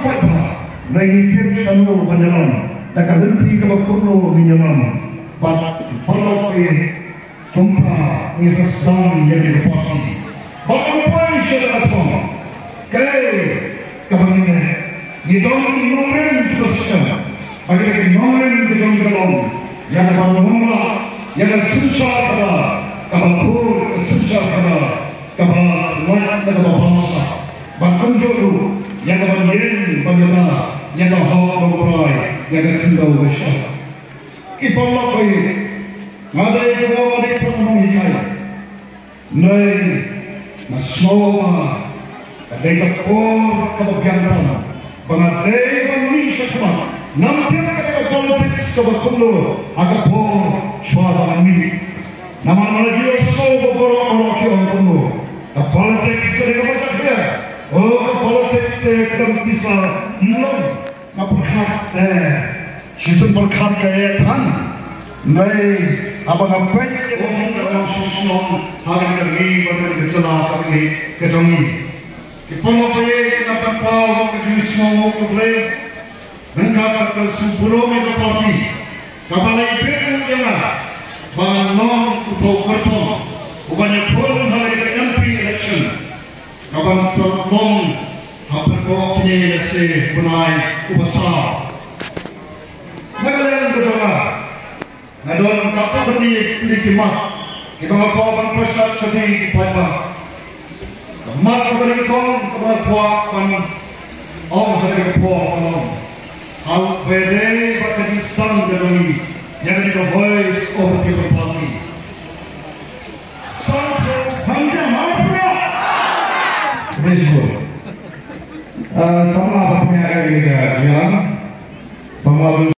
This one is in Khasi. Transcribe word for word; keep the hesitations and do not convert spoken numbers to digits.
Paidbah, ngi tip shano ban ïalam, da ka lynti kaba kumno ngin ïalam. Bad paralok, kumta ngi sa sdang ïa kane ka party. Bad ngi poi sha ka thong. Kaei kaba ngi leh? Ngi don ki nongrim kiba sngewbha. Bad kita ki nongrim ki jong ngi ka long ïa ka ban wanrah ïa ka synshar khadar kaba khuid, ka synshar khadar kaba lait, kaba bamsap. Bad kumjuh ruh ïa ka ban ïeng ban ïada ïa ka hok ban trai ïa ka khyndew ka shyiap. Ki paralok ba ïeit, nga dei kaba, nga dei kaba nonghikai. Hynrei nga sngew ba ka dei ka por kaba biang tam ba nga dei ban mih shakhmat. Ngam tip kata ka politics kaba kumno ha ka por shuwa ba ngan mih. Namar nga la ju ïohsngew ba baroh baroh ki ong kumno, ka politics ka dei kaba jakhlia. Oh, ka politics te ka dang pisa mlong. Ka pyrkhat te shisien pyrkhat ka ïa than. Nai haba nga peit ïa ka jingïalang shnong shnong ha ka ri bad ka jylla ka ri ka jong ngi. Ki pynlong ba ïa ka pynpaw ka jingsngewnguh ka Blei. Ryngkat bad ka sngewburom ïa ka party kaba la ïabit ïa nga ban long u paw kyrtong uban ïakhun ha ka M P election. Kaban sa long ha pynbor kine lehse bnai uba saw. Na ka liang ka jong nga, nga don katto katne tylli ki mat kiba nga kwah ban pynshai sha phi ki paidbah. Ka mat kaba nyngkong kaba nga kwah ban ong ha kane ka por ka long, ha u ba ïadei bad ka jingsdang ka jong ngi ïa kane ka Voice of the People Party. Samla ba pynïaid ïa ka jingïalang. Samla